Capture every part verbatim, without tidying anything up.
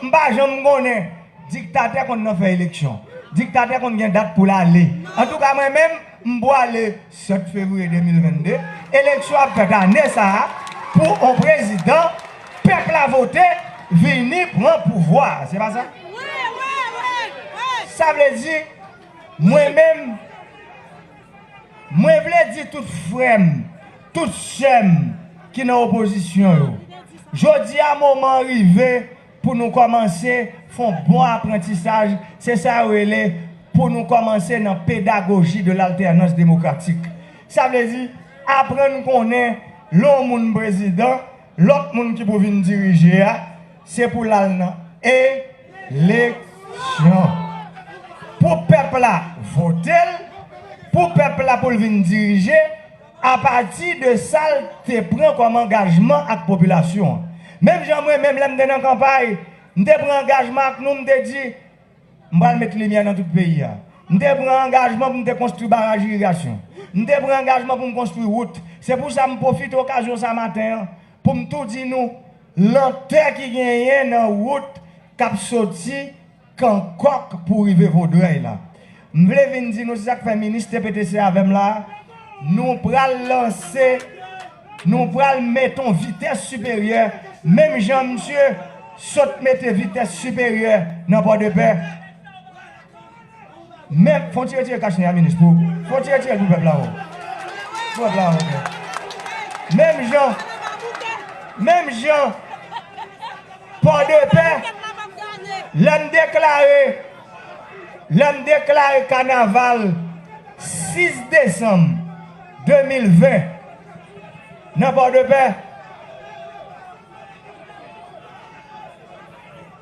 M pa janm konnen. Diktatè konn nan fè eleksyon. Diktatè konn gen dat pou l ale. Antouka, mwen menm, m pwale sèt fevriye de mil vennde. Eleksyon ap fèt ane sa a pou yon prezidan pèp la vote vini pran pouvwa a. Se pa sa? Sa vle di, mwen menm, mwen vle di tout frè m, tout sè m ki nan opozisyon yo, jodi a moman an rive pou nou kòmanse fè yon bon aprantisaj, se sa yo rele pou nou kòmanse nan pédagogie de l'alternance démocratique. Sa vle di, aprann konnen lè yon moun prezidan, lòt moun ki pou vin dirije a, se pou l al nan eleksyon. Pou pèp la vote l, pou pèp la pou l vin dirije, apati de sa l te pran kòm angajman ak popilasyon an. Menm jan mwen menm, lè m te nan kanpay, m te pran angajman ak nou, m te di, m pral met limyè nan tout peyi a. M te pran angajman pou m te konstwi baraj irigasyon. M te pran angajman pou m konstwi wout. Se pou sa m pwofite okazyon sa maten an pou m tou di nou, lantè ki genyen nan wout k ap soti Kankòk pou rive Vodrèy la. M vle vin di nou, se sa k fè minis te pete se avè m la a. Nou pral lanse, nou pral mete yon vitès siperyè, menm jan misye sot mete vitès siperyè nan Pòdepè. Men, fò w ti retire kach nèg a, minis, pou, fò w ti retire l pou pèp la, o. Pou pèp la, o, ok. Menm jan, menm jan, Pòdepè, lè m deklare, lè m deklare kanaval sis desanm de mil ven nan Pòdepè,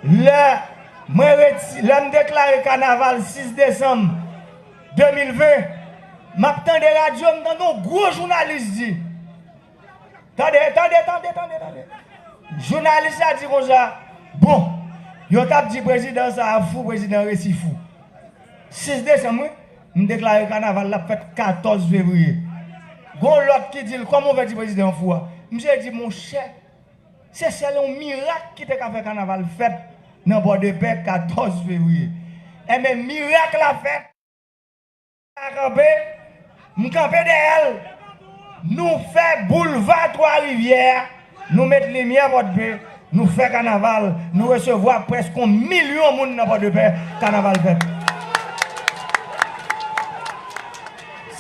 lè mwen reti-, lè m deklare kanaval sis desanm de mil ven, m ap tande radyo, m tande yon gwo jounalis di, tande, tande, tande, tande, tande. Jounalis la di konsa, bon, yo t ap di prezidan sa a fou, prezidan resi fou. Sis desanm, wi, m deklare kanaval la ap fèt katòz fevriye. Gon lòt ki di l, kòman w fè di prezidan an fou a? Misye di, monchè, se sèl yon mirak ki te ka fè kanaval fèt nan Pòdepè katòz fevriye. Enben, mirak la fèt. A kanpe, m kanpe dèyè l. Nou fè boulva Twa Rivyè, nou met limyè Pòdpe, nou fè kanaval, nou resevwa prèske yon milyon moun nan Pòdepè, kanaval fèt.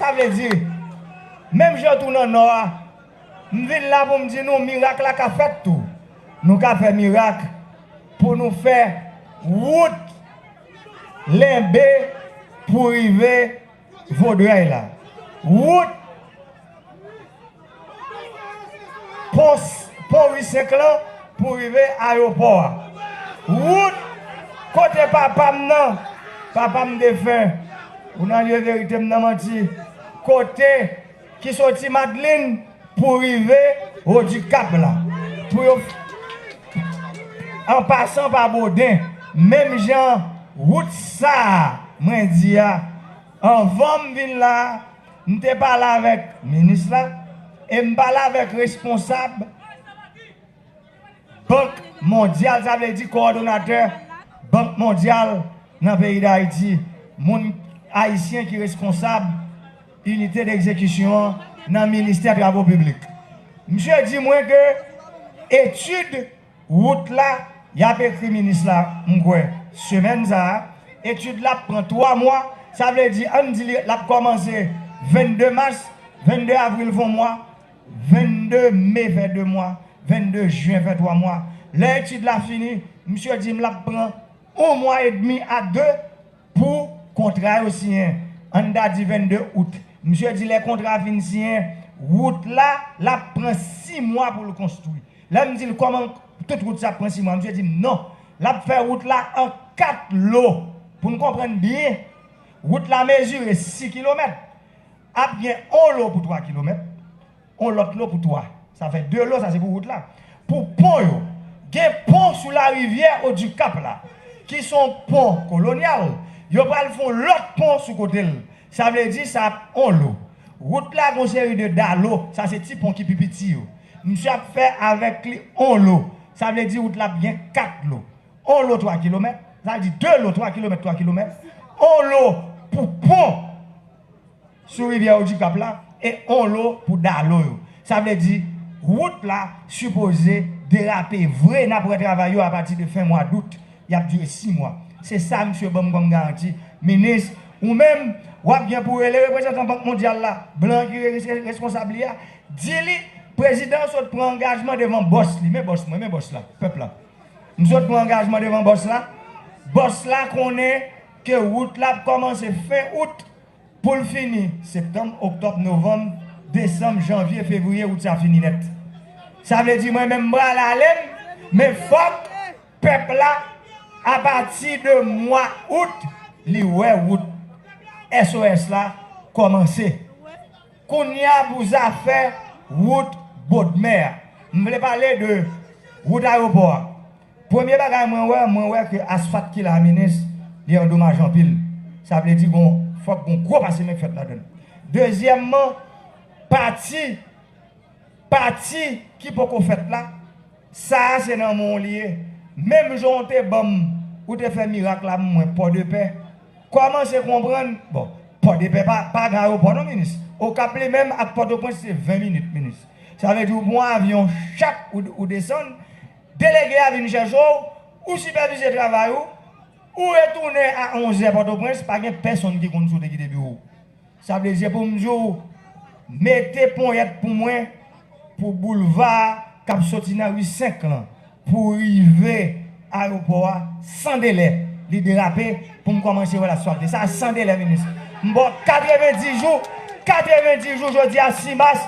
Sa vle di, menm jan tou nan Nò a, m vin la pou m di nou, mirak la ka fèt tou. Nou ka fè mirak pou nou fè wout Lenbe pou rive Vodrèy la. Wout pon, pon Ri Senk lan pou rive ayewopò a. Wout kote papa m nan, papa m defen, ou nan lye verite, m nan manti, kote ki soti Madlin pou rive Wo di Kap la. Pou yo, an pasan pa Boden, menm jan wout sa a, mwen di a, anvan m vin la, m te pale avèk minis la, e m pale avèk responsab Bank Mondyal, sa vle di kowòdonatè Bank Mondyal nan peyi Dayiti, moun ayisyen ki reskonsab inite degzekisyon an nan ministè travo piblik. Misye di mwen ke etid wout la, y ap ekri minis la, m kwè, semèn sa a. Etid la ap pran twa mwa, sa vle di, ann di li, l ap kòmanse vennde mas, vennde avril fè yon mwa, vennde me fè de mwa, vennde jen fè twa mwa. Lè etid la fini, misye di m l ap pran yon mwa edmi a de pou kontra yo siyen, ann ta di vennde out. Misye di lè kontra fin siyen, wout la, l ap pran sis mwa pou l konstwi. Lè m di l kòman tout wout sa ap pran sis mwa, misye di m non, l ap fè wout la an kat lo. Pou n konprann byen, wout la mezire sis kilomèt, ap gen yon lo pou twa kilomèt, yon lòt lo pou twa. Sa fè de lo, sa se pou wout la. Pou pon yo, gen pon sou larivyè Wo di Kap la, ki se yon pon kolonyal. Yo pral fè yon lòt pon sou kote l. Sa vle di sa ap yon lo. Wout la gon seri de dalo, sa se ti pon ki pi piti yo. Misye ap fè avèk li yon lo. Sa vle di wout la ap gen kat lo. On lo twa kilomèt, sa vle di de lo twa kilomèt, twa kilomèt, on lo pou pon sou rivyè Odikap la, e on lo pou dalo yo. Sa vle di, wout la sipoze derape vre, n ap wè travay yo apati de fen mwa dout, y ap dire sis mwa. Se sa misye ban m kòm garanti. Minis, ou menm, w ap gen pou rele reprezantan Bank Mondyal la, blan ki re- re- reskonsab li a, di li, prezidan sot pran angajman devan bòs li, men bòs mwen, men bòs la, pèp la. M sot pran angajman devan bòs la. Bòs la konnen ke wout la ap kòmanse fen out pou l fini septanm, oktòb, novanm, desanm, janvye, fevriye, wout sa fini nèt. Sa vle di mwen menm m pral ale m, men fòk pèp la, apati de mwa out, li wè wout S O S la kòmanse. Kounye a pou zafè wout Bodmè a. M vle pale de wout ayewopò a. Premye bagay mwen wè, mwen wè ke asfalt ki la, minis, li andomaje anpil. Sa vle di gon, fòk gon gwo pase men k fèt ladan l. Dezyèmman, pati, pati ki poko fèt la, sa a se nan men w li ye. Menm jan w te ban m, ou te fè mirak la pou mwen, Pòdepè, kòmanse konprann, bon, Pòdepè pa, pa gen ayewopò non, minis. Okap li menm ak Pòtoprens se ven minit, minis. Sa vle di ou pran avyon, chak ou, ou desann, delege a vin chèche w, ou sipèvize travay ou, ou retounen a onzè Pòtoprens, pa gen pèsonn ki konn si w te kite biwo w. Sa vle di se pou m di w, mete ponyèt pou mwen, pou boulva k ap soti nan ri senk lan, pou rive ayewopò a, san delè, li derape, pou m kòmanse wè l asfalte. Sa san delè, minis. M ba w katrevenndis jou, katrevenndis jou, jodi a sis mas,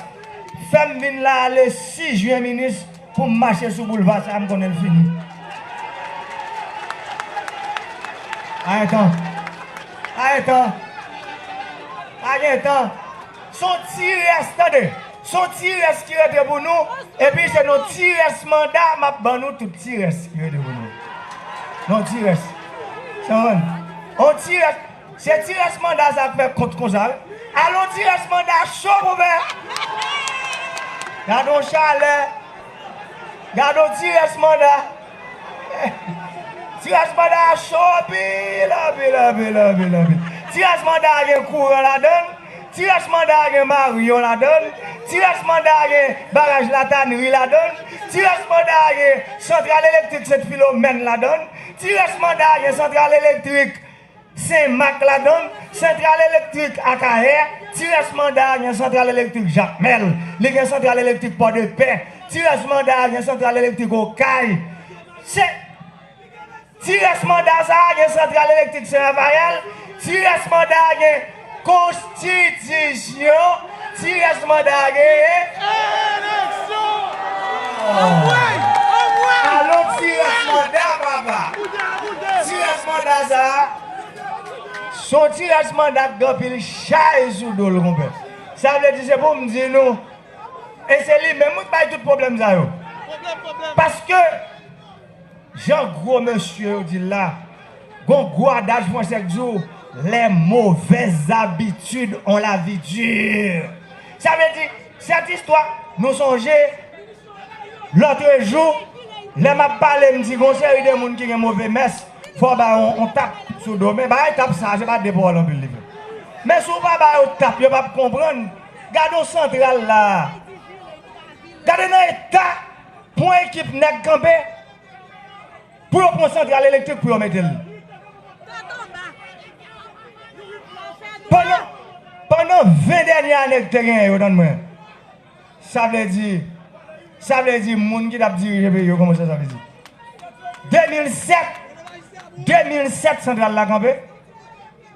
fè m vin la le sis jen, minis, pou m mache sou boulva sa a, m konnen l fini. Pa gen tan. Pa gen tan. Pa gen tan. Se yon ti rès, tande. Se yon ti rès ki rete pou nou. Epi se nan ti rès manda m ap ban nou tout ti rès ki rete pou nou. Nan ti rès. Sa konprann? On ti rès. Se ti rès manda sa k fè kont konsa, wi. Alon ti rès manda cho pou fè. Gade yon chalè. Gade yon ti rès manda. Ti rès manda a cho anpil, anpil, anpil, anpil, anpil. Ti rès manda a gen kouran ladan l. Ti rès manda a gen Marion ladan l. Ti rès manda a gen baraj Latanri ladan l. Ti rès manda a gen santral elektrik Sent Filomèn ladan l. Ti rès manda a gen santral elektrik Senmak ladan l, santral elektrik Akayè, ti rès manda a gen santral elektrik Jakmèl, li gen santral elektrik Pòdepè, ti rès manda a gen santral elektrik Okay. Se, ti rès manda sa a gen santral elektrik Sen Rafayèl, ti rès manda a gen konstitisyon, ti rès manda a gen eleksyon. Anmwey! Anmwey! Alon ti rès manda, papa! Ti rès manda sa a, se yon ti rès manda k gen anpil chay sou do l, konpè. Sa vle di, se pou m di nou, e se li menm wi k bay tout pwoblèm sa yo. Paske, jan gwo mesye yo di l la, gon gwo adaj fransè k di w, les mauvaises habitudes ont la vie dure. Sa vle di, sèt istwa, nou sonje, lòtrejou, lè m ap pale, m di gon seri de moun ki gen move mès, fò w ba yo yon, yon tap sou do. Men bagay tap sa a, se pa de pawòl anpil li fè. Men si w pa ba yo tap, yo p ap konprann. Gade yon santral la a. Gade nan eta pou yon ekip nèg kanpe pou yo pran santral elektrik pou yo mete l. Pandan, pandan ven dènye ane k te genyen yo, tann mwen. Sa vle di, sa vle di moun ki t ap dirije peyi yo, kòman sa, sa vle di? De mil sèt, de mil sèt santral la kanpe.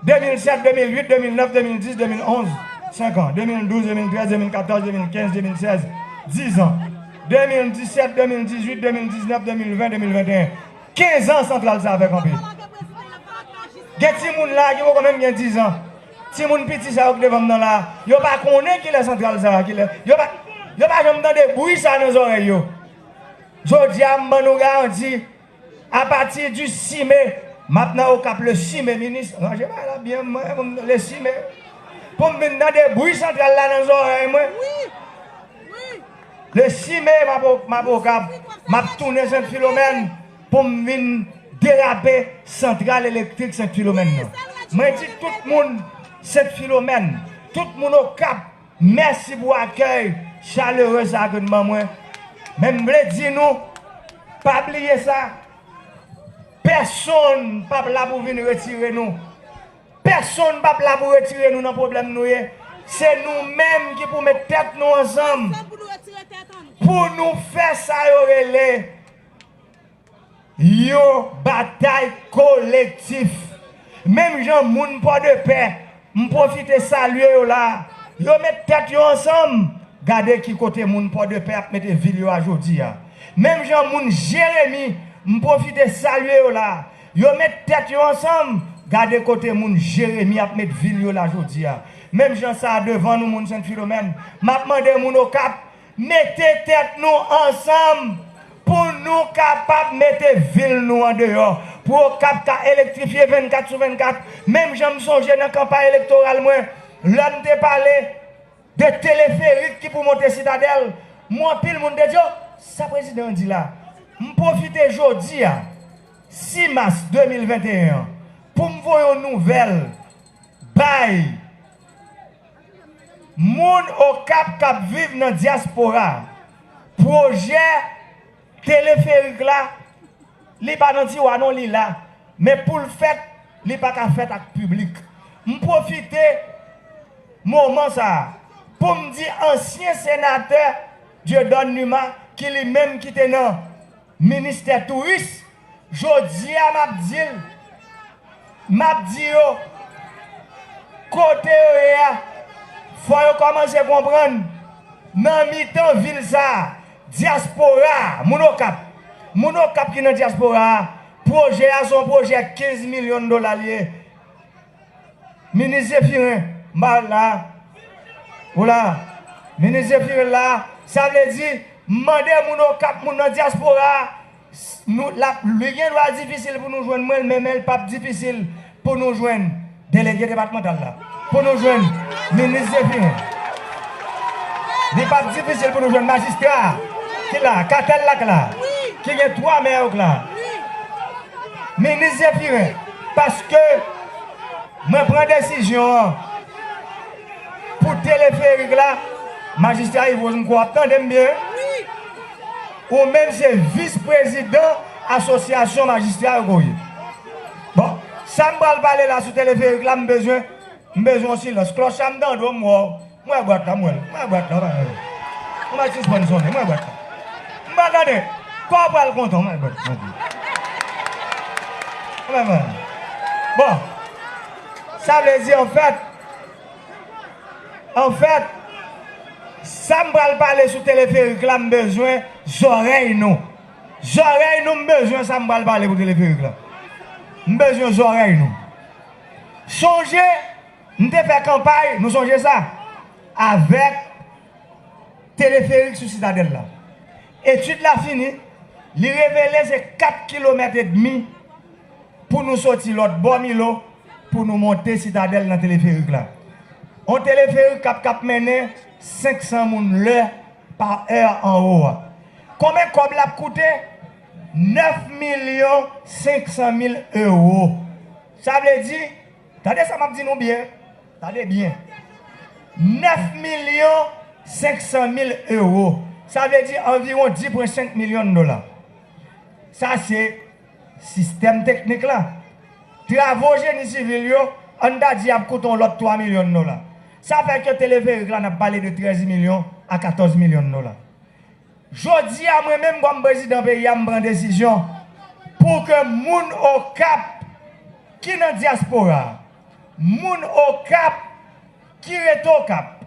De mil sèt, de mil uit, de mil nèf, de mil dis, de mil onz, senk an. De mil douz, de mil trèz, de mil katòz, de mil kenz, de mil sèz, dis an. De mil disèt, de mil dizuit, de mil diznèf, de mil ven, de mil venteyen. Kenz an santral sa a fè kanpe. Gen timoun la ki poko menm gen diz an. Timoun piti sa yo ki devan m nan la, yo pa konnen kilè santral sa a, kilè. Yo pa, yo pa janm tande bri sa a nan zòrèy yo. Jodi a, m ban nou garanti, apati di sis me, m ap nan Okap le sis me, minis, ranje bagay la byen, mwen, le sis me. Pou m vin tande bri santral la nan zòrèy mwen. Le sis me, m ap, m ap Okap, m ap tounen Sent Filomèn pou m vin derape santral elektrik Sent Filomèn nan. Mwen di tout moun Sent Filomèn, tout moun Okap, mèsi pou akèy chalere sa ke n ban mwen. Men m vle di nou, pa bliye sa, pèsonn p ap la pou vin retire nou. Pèsonn p ap la pou retire nou nan pwoblèm nou ye. Se nou menm ki pou met tèt nou ansanm pou nou fè sa yo rele yon batay kolektif. Menm jan moun Pòdepè, m pwofite salye yo la. Yo met tèt yo ansanm. Gade ki kote moun Pòdepè ap mete vil yo a jodi a. Menm jan moun Jeremi, m pwofite salye yo la. Yo met tèt yo ansanm. Gade kote moun Jeremi ap met vil yo la jodi a. Menm jan sa a devan nou, moun Sent Filomèn. M ap mande moun Okap, mete tèt nou ansanm pou nou kapab mete vil nou andeyò, pou Okap ka elektrifye vennkat sou vennkat. Menm jan m sonje nan kanpay elektoral mwen, lè m te pale de teleferik ki pou monte Sitadèl, m wè anpil moun te di, "O, sa prezidan an di la?" M pwofite jodi a, sis mas de mil venteyen an, pou m voye yon nouvèl bay moun Okap k ap viv nan dyaspora. Pwojè teleferik la, li pa nan tiwa non, li la. Men pou l fèt, li pa ka fèt ak piblik. M pwofite moman sa a pou m di ansyen senatè Dieudonne Numa, ki li menm ki te nan ministè touris, jodi a m ap di l, m ap di yo, kote yo ye a, fò yo kòmanse konprann, nan mitan vil sa a, dyaspora a, moun Okap, moun Okap ki nan dyaspora a, pwojè a se yon pwojè kenz milyon dola l ye. Minis Zephirin, m pa la. Ou la. Minis Zephirin la. Sa vle di, m mande moun Okap, moun nan dyaspora a, nou, l ap, li gen dwa difisil pou nou jwenn mwen, men, men l p ap difisil pou nou jwenn delege depatmantal la. Pou nou jwenn minis Zephirin. Li p ap difisil pou nou jwenn majistra a ki la, Katèl la k la, ki gen twa mè yo k la. Minis Zephirin, paske mwen pran desizyon an pou teleferik la, majistra Yves Rose, m kwè w ap tande m byen. Ou menm se vis prezidan asosyasyon majistra yo ke w ye. Bon, sa m pral pale la sou teleferik la, m bezwen, m bezwen yon silans. Klòch la m tande w, m wè w. M wè bwat la, m wè l. M wè bwat la, w pa wè l. Ou mèt sispann sonnen, m wè bwat la. M pa tande. Kò w pral kontan, m wè bwat la. Ou mèt wè. Bon. Sa vle di, anfèt, anfèt, sa m pral pale sou teleferik la, m bezwen zòrèy nou. Zòrèy nou, m bezwen sa m pral pale pou teleferik la. M bezwen zòrèy nou. Sonje, m te fè kanpay, nou sonje sa, avèk teleferik sou Sitadèl la. Etid la fini, li revele se kat kilomèt edmi pou nou soti lòt bò Milo, pou nou monte Sitadèl nan teleferik la. On teleferik k ap, k ap mennen senk san moun lè pa è anwo a. Konbyen kòb l ap koute? Nèf milyon senk san mil ewo. Sa vle di, tande sa m ap di nou byen, tande byen. Nèf milyon senk san mil ewo. Sa vle di anviwon dis pwen senk milyon dola. Sa se sistèm teknik la. Travo jeni sivil yo, ann ta di ap koute yon lòt twa milyon dola. Sa fè ke teleferik la, n ap pale de trèz milyon a katòz milyon dola. Jodi a, mwen menm kòm prezidan peyi a, m pran desizyon pou ke moun Okap ki nan dyaspora a, moun Okap ki rete Okap,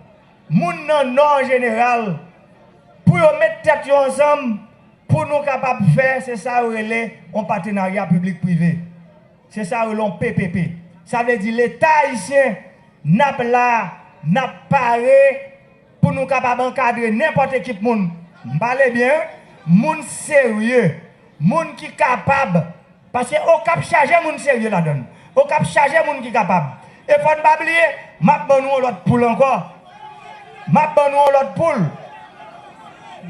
moun nan Nò an jeneral, pou yo met tèt yo ansanm, pou nou kapab fè, se sa yo rele yon patenarya piblik prive. Se sa yo rele yon P P P. Sa vle di Leta ayisyen, n ap la, n ap pare pou nou kapab ankadre nenpòt ekip moun. M pale byen, moun serye, moun ki kapab. Paske Okap chaje moun serye ladan l. Okap chaje moun ki kapab. E fò n pa bliye, m ap ban nou yon lòt poul ankò. M ap ban nou yon lòt poul.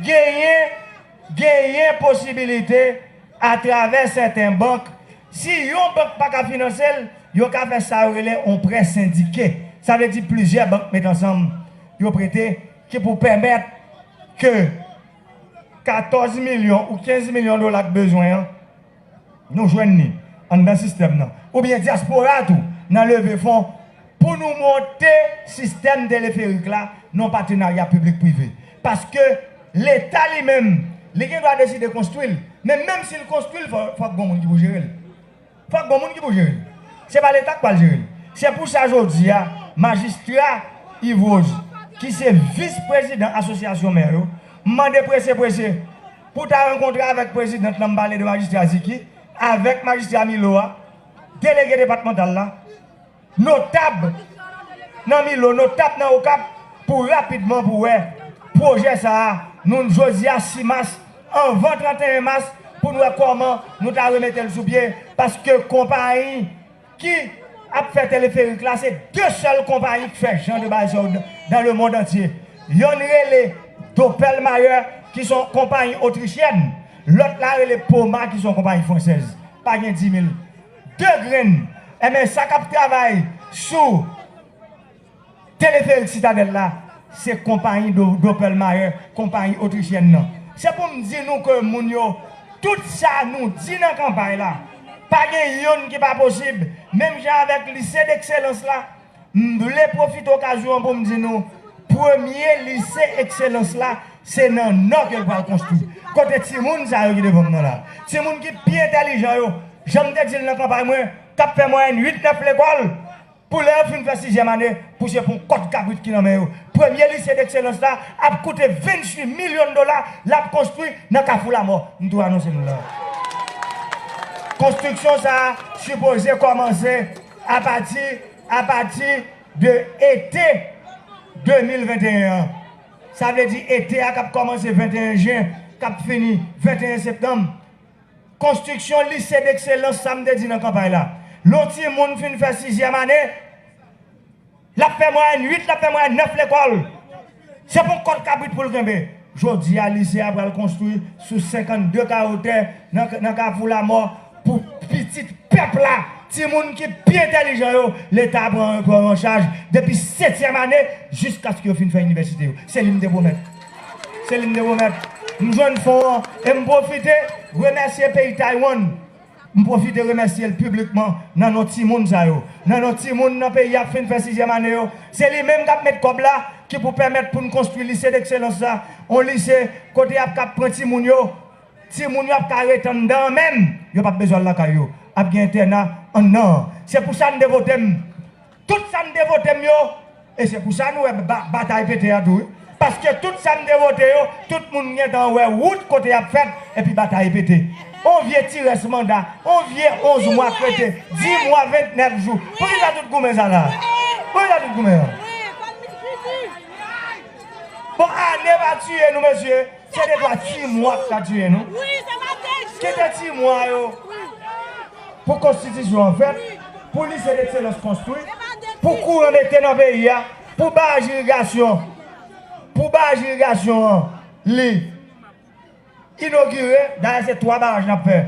Genyen, genyen posibilite atravè sèten bank Si yon bank pa ka finanse l, yo ka fè sa yo rele yon prè sendike. Sa vle di plizyè bank met ansanm, yo prete, ki pou pèmèt ke katòz milyon ou kenz milyon dola k bezwen an, nou jwenn li anndan sistèm nan. Oubyen dyaspora tou, nan leve fon pou nou monte sistèm teleferik la nan patenarya piblik prive. Paske Leta li menm, li gen dwa deside konstwi l, men menm si l konstwi l, fò, fòk gon moun ki pou jere l. Fòk gon moun ki pou jere l. Se pa Leta k pral jere l. Se pou sa jodi a, majistra Yves Rose, ki se vis prezidan asosyasyon mè yo, mande prese prese pou ta rankontre avèk prezidant lan, m pale de majistra Ziki, avèk majistra Milo a, delege depatmantal la, notab nan Milo, notab nan Okap, pou rapidman pou wè pwojè sa a, nou jodi a sis mas, anvan trannteyen mas, pou n wè kòman nou ta remete l sou pye, paske konpayi ki ap fè teleferik la, se de sèl konpayi ki fè jan de bagay sa yo dan le mond antye. Yonn rele Doppelmayr, ki se yon konpayi otrisyèn, lòt la rele Poma, ki se yon konpayi fransèz. Pa gen di mil. De grenn. Enben, sa k ap travay sou teleferik Sitadèl la, se konpayi Do-, Doppelmayr, konpayi otrisyèn nan. Se pou m di nou ke moun yo, tout sa nou di nan kanpay la, pa gen yonn ki pa posib. Menm jan avèk lise dekselans la, m vle pwofite okazyon an pou m di nou, premye lise ekselans la, se nan Nò ke l pral konstwi. Kote timoun sa yo ki devan m nan la? Timoun ki pi entèlijan yo, jan m te di l nan kanpay mwen, k ap fè mwayèn uit nèf lekòl, pou lè yo fin fè sizyèm ane, pou se pou yon kòd kabrit ki nan men yo. Premye lise dekselans la ap koute venntuit milyon dola, l ap konstwi nan Kafou Lamò. M tou anonse nou la. Konstriksyon sa a sipoze kòmanse apati, apati de ete de mil venteyen an. Sa vle di ete a k ap kòmanse venteyen jen, k ap fini venteyen septanm. Konstriksyon lise dekselans, sa m te di nan kanpay la. Lè yon timoun fin fè sizyèm ane, l ap fè mwayèn uit, l ap fè mwayèn nèf lekòl. Se pa yon kòd kabrit pou l kenbe. Jodi a, lise a pral konstwi sou senkannde kawo tè nan, nan Kafou Lamò pou pitit pèp la. Timoun ki pi entèlijan yo, Leta pran, pran yo an chaj depi setyèm ane jiskaske yo fin fè inivèsite yo. Se li m te pwomèt. Se li m te pwomèt. M jwenn fon an e m pwofite remèsye peyi Taiwan. M pwofite remèsye l piblikman nan non timoun sa yo. Nan non timoun nan peyi a k fin fè sizyèm ane yo. Se li menm k ap met kòb la ki pou pèmèt pou n konstwi lise dekselans la. Yon lise kote y ap ka pran timoun yo. Timoun yo ap ka ret anndan an menm. Yo p ap bezwen al lakay yo. Ap gen entèna anndan an. Se pou sa n te vote m. Tout sa n te vote m yo, e se pou sa nou wè ba-, batay pete a tou, wi. Paske tout sa n te vote yo, tout moun gentan wè wout kote y ap fèt, epi batay pete. On vye ti rès manda, on vye onz mwa k rete, dis mwa, vennèf jou. Poukisa tout goumen sa la? Poukisa tout goumen an? Bon, ane pa tiye nou, mesye. Se de twa ti mwa k ka tiye nou. Kite ti mwa yo pou konstitisyon an fèt, pou lise dekselans konstwi, pou kouran mete nan peyi a, pou baraj irigasyon, pou baraj irigasyon an, li inogire. Dayè, se twa baraj n ap fè.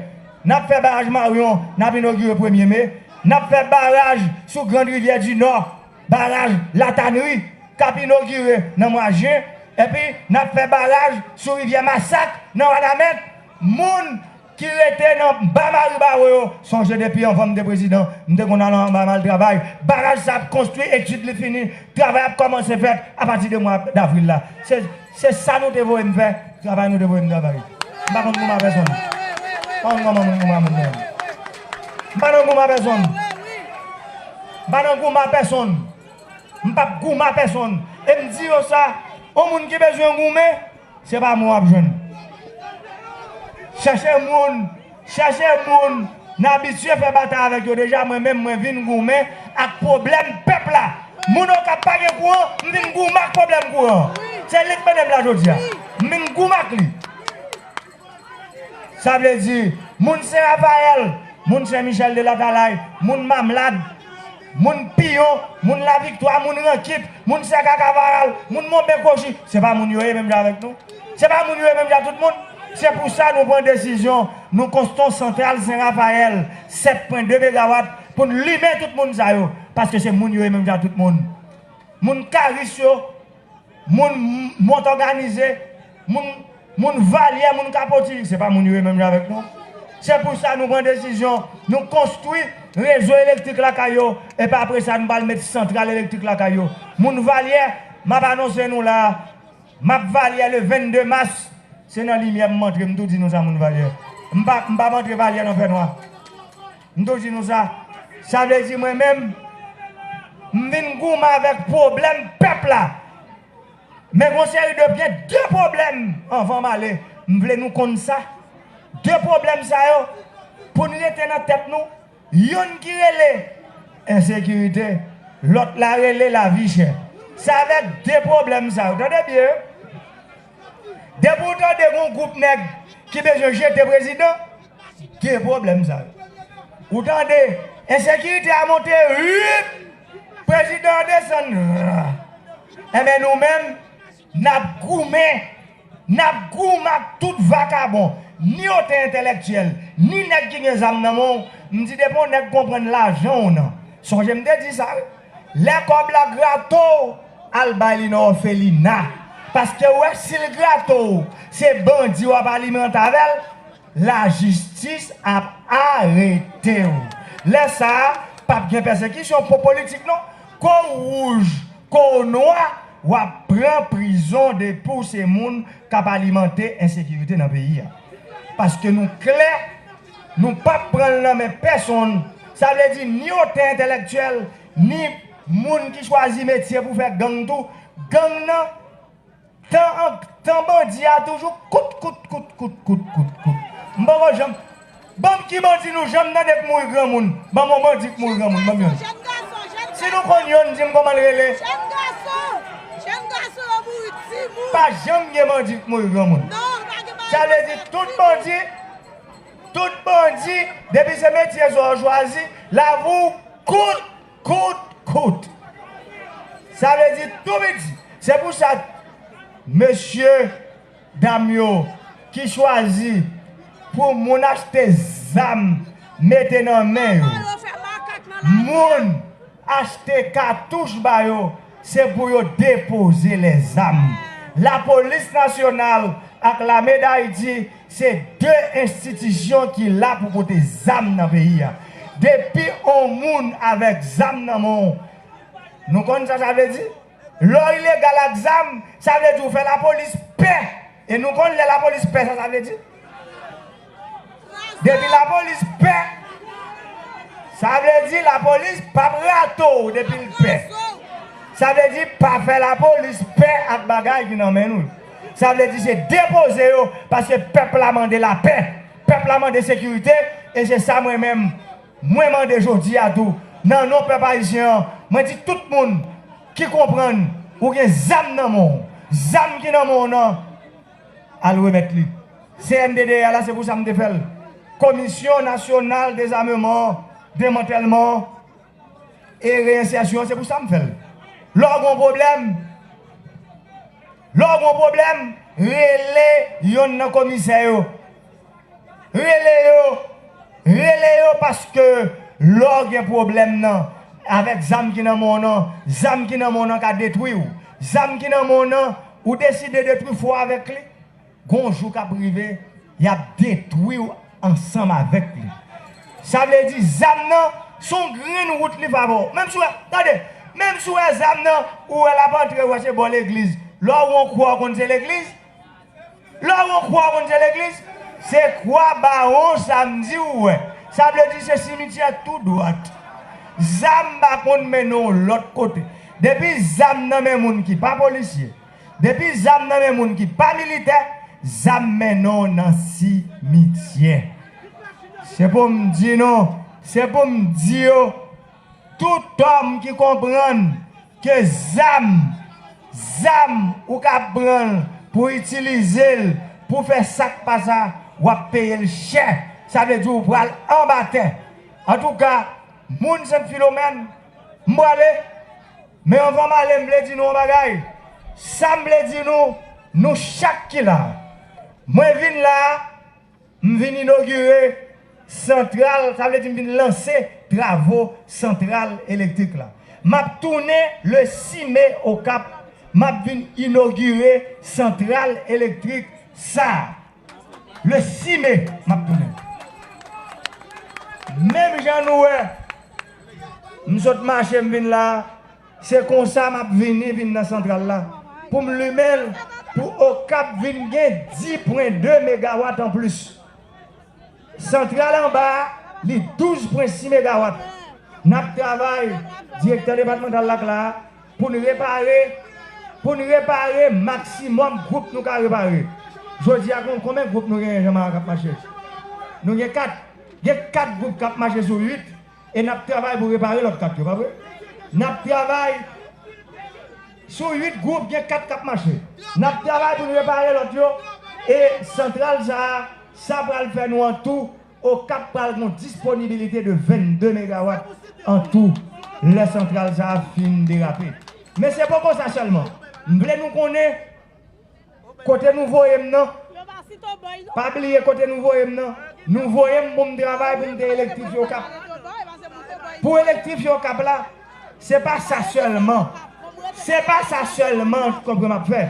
N ap fè baraj Maryon, n ap inogire premye me. N ap fè baraj sou Grand Rivière du Nord, baraj Latanri, k ap inogire nan mwa jen. Epi, n ap fè baraj sou rivyè Masak, nan Wanament. Moun ki rete nan ba Maribawo yo, sonje depi anvan m te prezidan, m te konn al anba m al travay. Baraj sa ap konstwi, etid li fini, travay ap kòmanse fèt apati de mwa davril la. Se, se sa nou te voye m fè, travay nou te voye m travay. M pa konn goumen a pèsonn. M pa konn kòman moun goumen a moun menm. M pa nan goumen a pèsonn. M pa nan goumen a pèsonn. M p ap goumen a pèsonn. E m di yo sa, yon moun ki bezwen goumen, se pa mwen w ap jwenn. Chèche moun, chèche moun n abitye fè batay avèk yo deja. Mwen menm, mwen vin goumen ak pwoblèm pèp la. Moun Okap pa gen kouran, m vin goumen ak pwoblèm kouran. Se li k mennen m la jodi a. M vin goumen ak li. Sa vle di, moun Sen Rafayèl, moun Sen Michèl de Latalay, moun Mamlad, moun Piyon, moun Laviktwa, moun Rankit, moun Sèka Kavaral, moun Monben Kochi, se pa moun yo ye menm jan avèk nou? Se pa moun yo ye menm jan tout moun? Se pou sa nou pran desizyon, nou konstwi yon santral Sen Rafayèl, sèt pwen de megawat, pou n limen tout moun sa yo, paske se moun yo ye menm jan tout moun. Moun Karis yo, moun Mont Òganize, moun, moun Valyè, moun Kapoti, se pa moun yo ye menm jan avèk nou. Se pou sa nou pran desizyon, nou konstwi rezo elektrik lakay yo, epi apre sa, nou pral met santral elektrik lakay yo. Moun Valyè, m ap anonse nou la, m ap Valyè le vennde mas, se nan limyè m antre, m tou di nou sa, moun Valyè. M pa, m p ap antre Valyè nan fènwa. M tou di nou sa. Sa vle di mwen menm, m vin goumen avèk pwoblèm pèp la. Men gon seri de, gen de pwoblèm, anvan m ale, m vle nou konn sa. De pwoblèm sa yo, pou n rete nan tèt nou, youn ki rele ensekirite, lòt la rele lavi chè. Se avèk de pwoblèm sa yo, tande byen, depi w tande gon gwoup nèg ki bezwen jete prezidan, de pwoblèm sa yo. Ou tande, ensekirite a monte, wip, prezidan an desann, ra. Enben nou menm, n ap goumen, n ap goumen ak tout vakabon, ni otan entèlektyèl, ni nèg ki gen zam nan men w. M di depi yon nèg konprann lajan w nan. Sonje m te di sa, wi. Lè kòb la grate w, al bay li nan òfelina. Paske w wè si l grate w, se bandi w ap alimante avè l, lajistis ap arete w. Lè sa a, p ap gen pèsekisyon pou politik non. Ko w wouj, ko w nwa, w ap pran prizon depi w se moun k ap alimante ensekirite nan peyi a. Paske nou klè, nou p ap pran l nan men pèsonn. Sa vle di ni otan entèlektyèl, ni moun ki chwazi metye pou fè gang tou. Gang nan, tan an, tan bandi a toujou kout, kout, kout, kout, kout, kout, kout. M poko janm, ban m ki bandi nou janm tande k mouri granmoun. Ban m yon bandi k mouri granmoun, ban m youn. Si nou konn youn, di m kòman l rele. Jèn gason, jèn gason yo mouri timoun. Pa janm gen bandi k mouri granmoun. Non, pa gen bandi. Sa vle di tout bandi, tout bandi, depi se metye sa w chwazi, lavi w kout, kout, kout. Sa vle di tou piti. Se pou sa, mesye, dam yo, ki chwazi pou moun achte zam mete nan men yo, moun achte katouch ba yo, se pou yo depoze lèzam. Lapolis nasyonal ak Lame Dayiti se de enstitisyon ki la pou pote zam nan peyi a. Depi on moun avèk zam nan men w, nou konn sa sa vle di? Lè w ilegal ak zam, sa vle di w fè lapolis pè. E nou konn lè lapolis pè, sa sa vle di? Depi lapolis pè, sa vle di lapolis p ap rate w depi l pè. Sa vle di pa fè lapolis pè ak bagay ki nan men nou. Sa vle di se depoze yo, paske pèp la mande lapè. Pèp la mande sekirite, e se sa mwen menm, mwen mande jodi a tou, nan non pèp ayisyen an, mwen di tout moun ki konprann ou gen zam nan men w, zam ki nan men w nan, al remèt li. C N D D A la, se pou sa m te fè l. Komisyon Nasyonal Dezameman, Demantèlman e Reyensèsyon, se pou sa m fè l. Lè w gen yon pwoblèm, lè w gen yon pwoblèm, rele yonn nan komisè yo. Rele yo, rele yo paske lè w gen pwoblèm nan, avèk zam ki nan men w nan, zam ki nan men w nan ka detwi w. Zam ki nan men w nan, ou deside detwi fò avèk li. Gon jou k ap rive, y ap detwi w ansanm avèk li. Sa vle di zam nan, se yon grenn wout li favè w. Menm si w wè, tande, menm si w wè zam nan, ou wè l ap antre, ou wè se bò legliz. Lè w wè yon kwa, w konn se legliz? Lè w wè yon kwa, w konn se legliz? Se kwa Bawon Samdi ou wè. Sa vle di se simityè tou dwat. Zam pa konn mennen w lòt kote. Depi zam nan men moun ki pa polisye, depi zam nan men moun ki pa militè, zam mennen w nan simityè. Se pou m di nou, se pou m di yo, tout òm ki konprann ke zam, zam ou ka pran l pou itilize l pou fè sa k pa sa, w ap peye l chè. Sa vle di w pral anba tè. Antouka, moun Sent Filomèn, m prale. Men anvan m ale, m vle di nou yon bagay. Sa m vle di nou, nou chak ki la, Mwen vin la, m vin inogire santral, sa vle di m vin lanse travo santral elektrik la. M ap tounen le sis me Okap, m ap vin inogire santral elektrik sa a. Le sis me, m ap tounen. Menm jan nou wè, m sot mache, m vin la, se konsa m ap vini, vin nan santral la, pou m limen l, pou Okap vin gen dis pwen de megawat anplis. Santral anba a, li douz pwen sis megawat. N ap travay, direktè depatmantal la k la a, pou n repare, pou n repare maksimòm gwoup nou ka repare. Jodi a, kon- konbyen gwoup nou genyen, Jean Marie, k ap mache? Nou gen kat. Gen kat gwoup k ap mache sou uit, e n ap travay pou repare lòt kat yo, pa vre? N ap travay sou uit gwoup, gen kat k ap mache. N ap travay pou n repare lòt yo, e santral sa a, sa pral fè nou an tou, Okap pral gen yon disponibilite de vennde megawat an tou, lè santral sa a fin derape. Men se poko sa sèlman. M vle nou konnen kote nou voye m nan. Pa bliye kote nou voye m nan. Nou voye m pou m travay, pou m te elektrifye Okap. Pou elektrifye Okap la, se pa sa sèlman. Se pa sa sèlman, konprann m ap fè.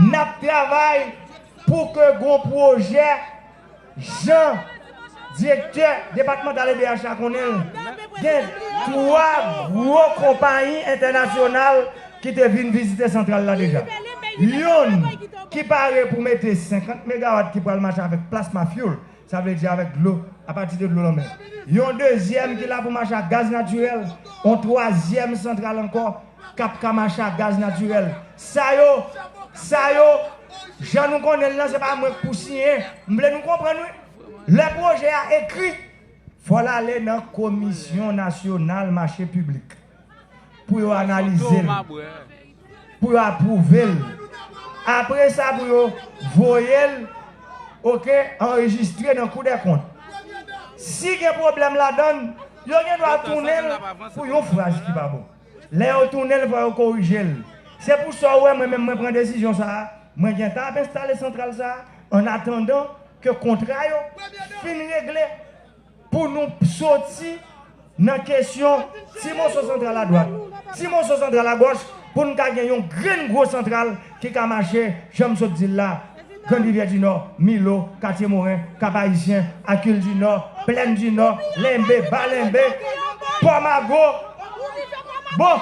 N ap travay pou ke gon pwojè, jan direktè depatmantal E D H la konnen l, gen twa gwo konpayi entènasyonal ki te vin vizite santral la deja. Youn ki pare pou mete senkant megawat ki pral mache avèk plasma fuel, sa vle di avèk dlo, apati de dlo lanmè. Yon dezyèm ki la pou mache ak gaz natirèl, yon twazyèm santral ankò k ap ka mache ak gaz natirèl. Sa yo, sa yo, jan nou konnen l lan, se pa mwen k pou siyen. M vle nou konprann, wi. Lè pwojè a ekri, fò l ale nan Komisyon Nasyonal Mache Piblik pou yo analize l, pou yo apwouve l. Apre sa, pou yo voye l, oke, anrejistre nan Kou dè Kont. Si gen pwoblèm ladan l, yo gen dwa tounen l pou yon fraz ki pa bon. Lè yo tounen l, fò yo korije l. Se pou sa w wè mwen menm mwen pran desizyon sa a. Mwen gentan ap enstale santral sa a, an atandan ke kontra yo fin regle, pou nou soti nan kesyon ti moso santral adwat, ti moso santral agòch, pou n ka gen yon grenn gwo santral ki ka mache, jan m sot di l la, Grann Rivyè di Nò, Milo, Katye Moren, Kap Ayisyen, Akil di Nò, Plèn di Nò, Lenbe, Ba Lenbe, Pò Mago. Bon,